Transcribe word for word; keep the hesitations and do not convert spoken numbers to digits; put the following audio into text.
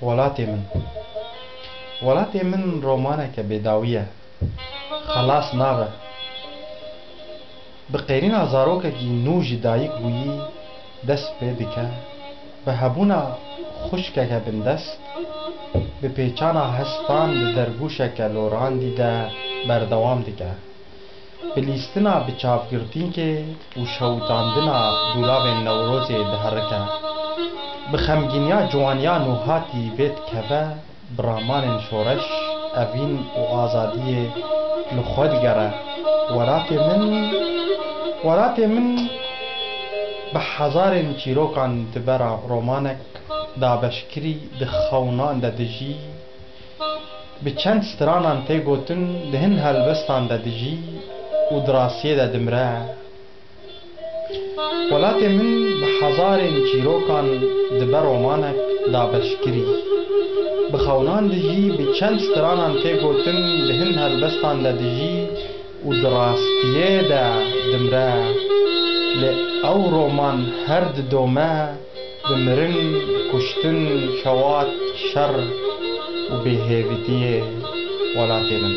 Welatê min. Welatê min romaneke bêdawî ye. Xelas nabe. Bi qêrîna zarokekî nû ji dayik bûyî dest pê dike. Bi hebûna xwişkeke bindest, bi pêçana hestan di dergûşeke lorandî de berdewam dike. Bi lîstina bi çavgirtînkê û şewitandina dûlavên Newrozê diherike. Bi xemgîniya ciwaniya nûhatî vê dikeve, bi ramanên şoreş, evîn û azadiyê li xwe digere. Welatê min, welatê min bi hezarên çîrokan dibe ra-, romanek dabeşkirî, di xewnan de dijî, bi çend stranan tê gotin, di hin helbestan de dijî û di rastiyê de dimre. Welatê min bi hezarên çîrokan dibe romanek dabeşkirî. Bi xewnan dijî, bi çend stranan tê gotin, di hin helbestan de dijî û di rastiyê de dimre. Lê ew roman her didome, bi mirin, kuştin, şewat, şer û bêhêvîtiyê welatê min.